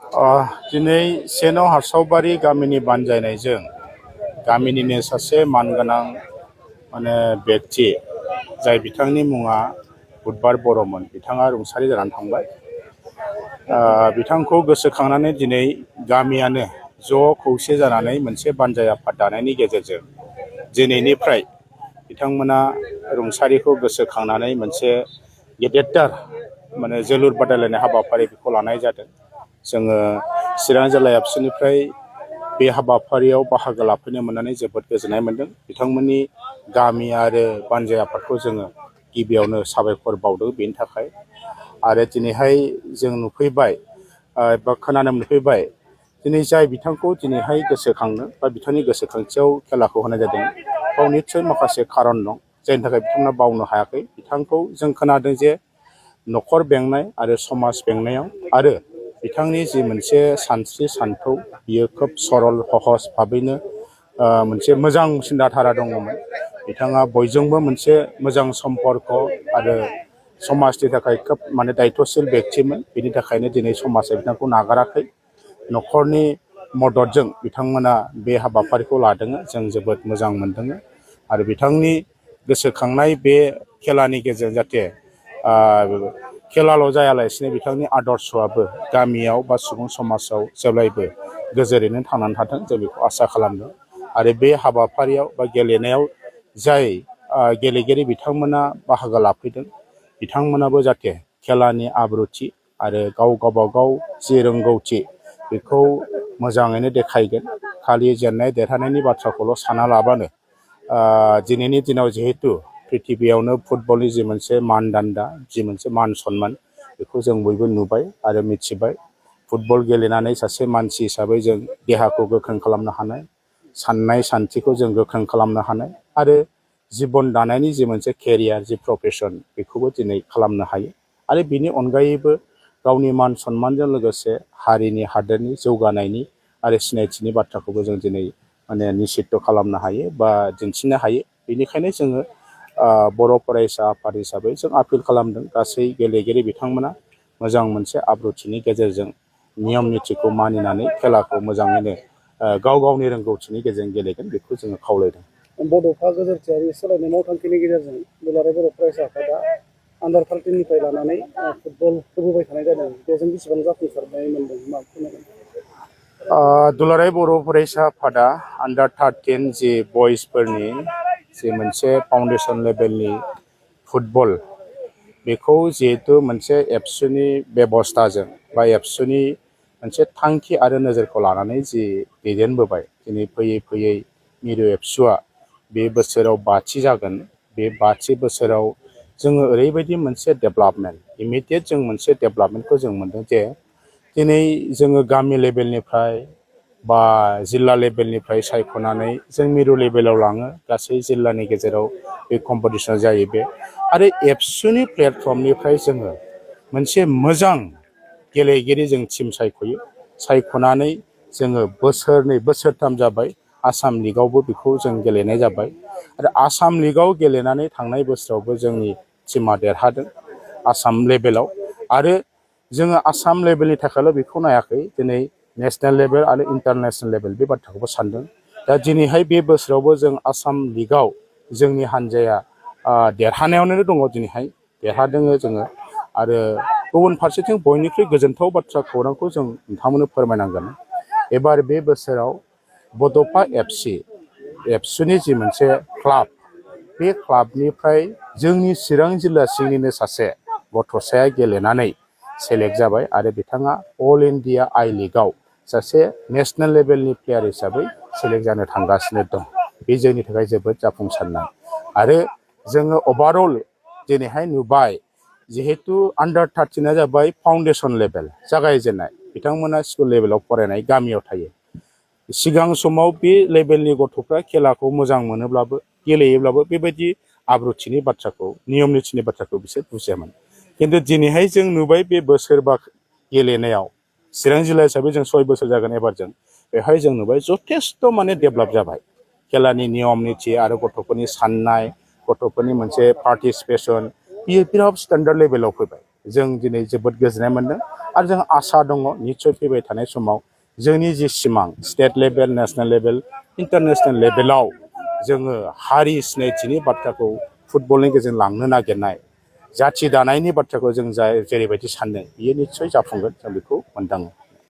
दिनै सेनाव हारसावबारि गामिनि बानजायनायजों गामिनिनो सासे मानगोनां व्यक्ति जाय बिथांनि मुङा बुधबार बर'मोन, बिथाङा रुंसारि जानानै थांबाय। बिथांखौ गोसोखांनानै दिनै गामियानो ज' खौसे जानानै मोनसे बानजाय आफाद दानायनि गेजेरजों दिनैनिफ्राय बिथांमोना रुंसारिखौ गोसोखांनानै मोनसे गेदेरथार जोलुर बादायलायनाय हाबाफारि बेखौ लानाय जादों। जोङो चिरां जिल्ला एबसुनिफ्राय बे हाबाफारियाव बाहागो लाफैनो मोननानै जोबोद गोजोननाय मोन्दों। बिथांमोननि गामि आरो बानजाय आफादखौ जोङो गिबियावनो साबायखर बावदों बेनि थाखाय। आरो दिनैहाय जों नुफैबाय बा खोनानो मोनफैबाय, दिनै जाय बिथांखौ दिनैहाय गोसोखांनो बा बिथांनि गोसोखांथियाव खेलाखौ होनाय जादों, बेयाव निस्सय माखासे खारन दं जायनि थाखाय बिथांमोना बावनो हायाखै। बिथांखौ जों खोनादों जे न'खर बेंनाय आरो समाज बेंनायाव आरो बिथांनि जि मोनसे सानस्रि सान्थौ बियो खोब सरल सहज भाबैनो मोनसे मोजां सिन्थाधारा दङमोन। बिथाङा बयजोंबो मोनसे मोजां सम्पर्क आरो समाजनि थाखाय खोब दायित्वशील व्यक्तिमोन। बेनि थाखायनो दिनै समाजा बिथांखौ नागाराखै। न'खरनि मददजों बिथांमोना बे हाबाफारिखौ लादों। जों जोबोद मोजां मोनदों। आरो बिथांनि गोसोखांनाय बे खेलानि गेजेरजों जाहाथे खेलाल' जायालासिनो बिथांनि आदर्शआबो गामियाव बा सुबुं समाजाव जेब्लायबो गोजोरैनो थांनानै थाथों, जों बेखौ आसा खालामदों। आरो बे हाबाफारियाव बा गेलेनायाव जाय गेलेगिरि बिथांमोना बाहागो लाफैदों, बिथांमोनाबो जाहाथे खेलानि आब्रुथि आरो गावबागाव जि रोंगौथि बेखौ मोजाङैनो देखायगोन। खालि जेननाय देरहानायनि बाथ्राखौल' साना लाबानो दिनैनि दिनाव जिहेतु प्रिथिबियावनो फुटबलनि जि मोनसे मानदान्दा, जि मोनसे मान सन्मान, बेखौ जों बयबो नुबाय आरो मिथिबाय। फुटबल गेलेनानै सासे मानसि हिसाबै जों देहाखौ गोख्रों खालामनो हानाय, साननाय सान्थिखौ जों गोख्रों खालामनो हानाय आरो जिबन दानायनि जि मोनसे केरियार, जि प्रफेसन, बेखौबो दिनै खालामनो हायो। आरो बिनि अनगायैबो गावनि मान सन्मानजों लोगोसे हारिनि हादोरनि जौगानायनि आरो सिनायथिनि बाथ्राखौबो जों दिनै निसित्त खालामनो हायो बा दिन्थिनो हायो। बेनिखायनो जोङो बर' फरायसा आफाद हिसाबै जों आपिल खालामदों गासै गेलेगिरि बिथांमोना मोजां मोनसे आब्रुथिनि गेजेरजों नियम नितिखौ मानिनानै खेलाखौ मोजाङैनो गाव गावनि रोंगौथिनि गेजेरजों गेलेगोन, बेखौ जोङो खावलायदों। बड'फा गोजोरथियारि सोलायनाय मावथांखिनि गेजेरजों दुलाराय बर' फरायसा आफादा आन्डार 13निफ्राय लानानै फुटबल होबोबाय थानाय जादों। बेजों बेसेबां जाफुंसारनाय मोनदों मा फोरमायगोन? दुलाराय बर' फरायसा आफादा आन्डार 13 जि बयसफोरनि जि मोनसे फाउन्डेसन लेभेलनि फुटबल, बेखौ जिहेतु मोनसे एबसुनि बेबस्थाजों बा एबसुनि मोनसे थांखि आरो नोजोरखौ लानानै जि दैदेनबोबाय, दिनै फैयै फैयै मिरु एबसुआ बे बोसोराव 5थि जागोन। बे 5थि बोसोराव जोङो ओरैबायदि मोनसे डेभेलपमेन्ट, इमिडियेट जों मोनसे डेभेलपमेन्टखौ जों मोनदों जे दिनै जोङो गामि लेभेलनिफ्राय बा जिल्ला लेभेलनिफ्राय सायख'नानै जों मिरु लेभेलाव लाङो। गासै जिल्लानि गेजेराव बे कम्पिटिसना जायो। बे आरो एबसुनि प्लेटफर्मनिफ्राय जोङो मोनसे मोजां गेलेगिरि जों टिम सायख'यो। सायख'नानै जोङो बोसोरथाम जाबाय आसाम लिगआवबो बेखौ जों गेलेनाय जाबाय। आरो आसाम लिगआव गेलेनानै थांनाय बोसोरावबो जोंनि टिमा देरहादों आसाम लेभेलाव। आरो जोङो आसाम लेभेलनि थाखायल' बेखौ नायाखै, दिनै नेसनेल लेभेल आरो इन्टारनेसनेल लेभेल बे बाथ्राखौबो सानदों। दा दिनैहाय बे बोसोरावबो जों आसाम लिगआव जोंनि हान्जाया देरहानायावनो दङ। दिनैहाय देरहादों जोङो। आरो गुबुन फारसेथिं बयनिख्रुइ गोजोनथाव बाथ्रा खौरांखौ जों नोंथांमोननो फोरमायनांगोन। एबार बे बोसोराव बड'फा एबसुनि जि मोनसे क्लाब, बे क्लाबनिफ्राय जोंनि चिरां जिल्ला सिंनिनो सासे गथ'साया गेलेनानै सेलेक्ट जाबाय आरो बिथाङा अल इन्डिया आइ लिगआव सासे नेसनेल लेभेलनि प्लेयार हिसाबै सेलेक्ट जानो थांगासिनो दं। बे जोंनि थाखाय जोबोद जाफुंसारनाय। आरो जोङो अभारअल दिनैहाय नुबाय, जिहेतु आन्डार 13आ जाबाय फाउन्डेसन लेभेल, जागायजेननाय। बिथांमोना स्कुल लेभेलाव फरायनाय, गामियाव थायो। सिगां समाव बे लेभेलनि गथ'फ्रा खेलाखौ मोजां मोनोब्लाबो गेलेयोब्लाबो बेबायदि आब्रुथिनि बाथ्राखौ, नियम नितिनि बाथ्राखौ बिसोर बुजियामोन। खिन्थु दिनैहाय जों नुबाय बे बोसोरबा गेलेनायाव चिरां जिल्ला हिसाबै जों 6 बोसोर जागोन एबारजों, बेवहाय जों नुबाय जथेस्थ' डेभेलप जाबाय खेलानि नियम निति आरो गथ'फोरनि साननाय, गथ'फोरनि मोनसे पार्टिसिपेसन, बियो बिराद स्टेन्डार्ड लेभेलाव फैबाय। जों दिनै जोबोद गोजोननाय मोन्दों आरो जों आसा दङ निस्सय फैबाय थानाय समाव जोंनि जि सिमां state level national level international लेभेलाव जोङो हारि सिनायथिनि बाथ्राखौ फुटबलनि गेजेरजों लांनो नागिरनाय जाथि दानायनि बाथ्राखौ जों जेरैबायदि सानदों बियो निस्सय जाफुंगोन जों बेखौ मोनदाङो।